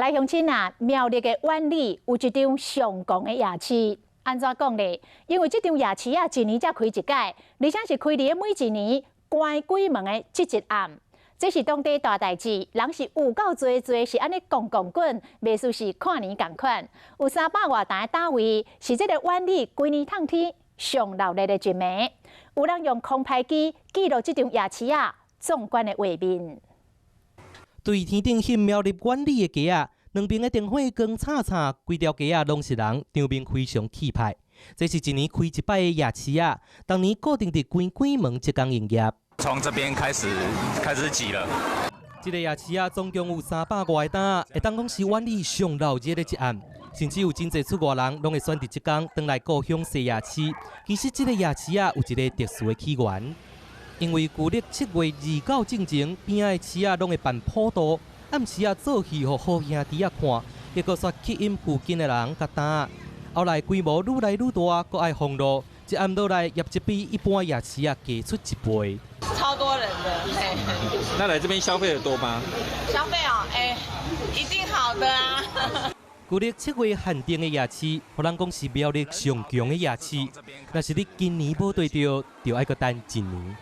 來鄉親啊，苗栗的苑裡有一場上戇的夜市。按怎講咧？因為這場夜市啊，一年才開一擺，而且是開佇每一年關鬼門的這一暗。這是當地大代誌，人是有夠濟濟，是按呢戇戇滾，袂輸是跨年仝款。有三百外擔的擔位，是這個苑裡規年透天上鬧熱的一暝。有人用空拍機記錄這場夜市仔壯觀的畫面。對天頂翕苗栗苑裡的街仔，兩邊的燈火光燦燦，規條街仔攏是人，場面非常氣派。這是一年開一擺的夜市仔，逐年固定佇關鬼門這工營業。從這邊開始開始擠了。這個夜市仔總共有三百外擔，會當講是苑裡上鬧熱的一暗，甚至有真濟出外人攏會選佇這工轉來故鄉踅夜市。其實這個夜市仔有一个特殊的起源，因為舊曆7月29進前，邊仔的市仔攏會辦普渡，暗時仔做戲予好兄弟仔看，結果煞吸引附近的人佮擔。後來規模愈來愈大，閣愛封路，一暗落來業績比一般夜市仔加出一倍。超多人的，那來這邊消費的多嗎？消費哦，欸，一定好的啊。舊曆7月限定的夜市，予人講是苗栗上強的夜市。若是你今年無綴著，就愛閣等一年。